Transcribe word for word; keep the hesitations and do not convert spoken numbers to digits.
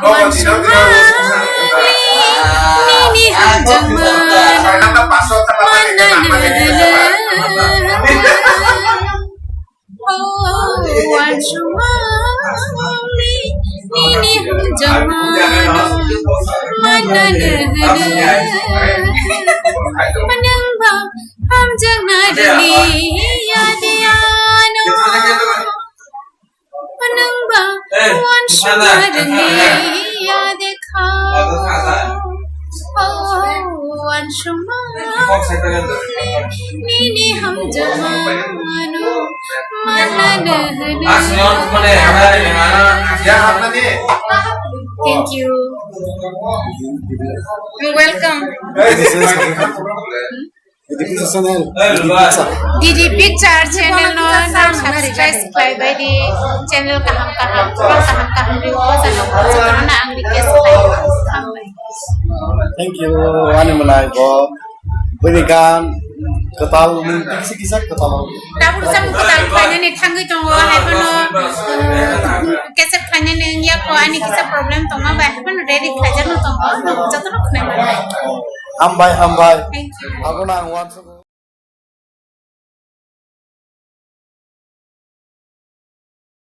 Uansukmani nini hamjakmano manna nahwlwng. O uansukmani nini hamjakmano manna nahwlwng. Nwngba hamjakna rwliya de ano. Nwngba uansukma rwliya de kha. O uansukma nini hamjakmano manna nahwlwng. Thank you. You're welcome. Didi Picture channel no nang subscribe khlaibai di, channel kaham kaham, kaham kaham review ko channel ko channel na ang request khlai. Hambai. Thank you, ani malai bo. Bini gan kwtal mung kisa kisa kwtal. Tabuk samung kwtal khlainani thangwi tongo, hai phano, um, cassette khlainani wngya kho, ani kisa problem tongma bai, hai phano ready khlaijakno tongo, jotono khwnai manai. Hambai, hambai. Thank you. Abono ang uansuk.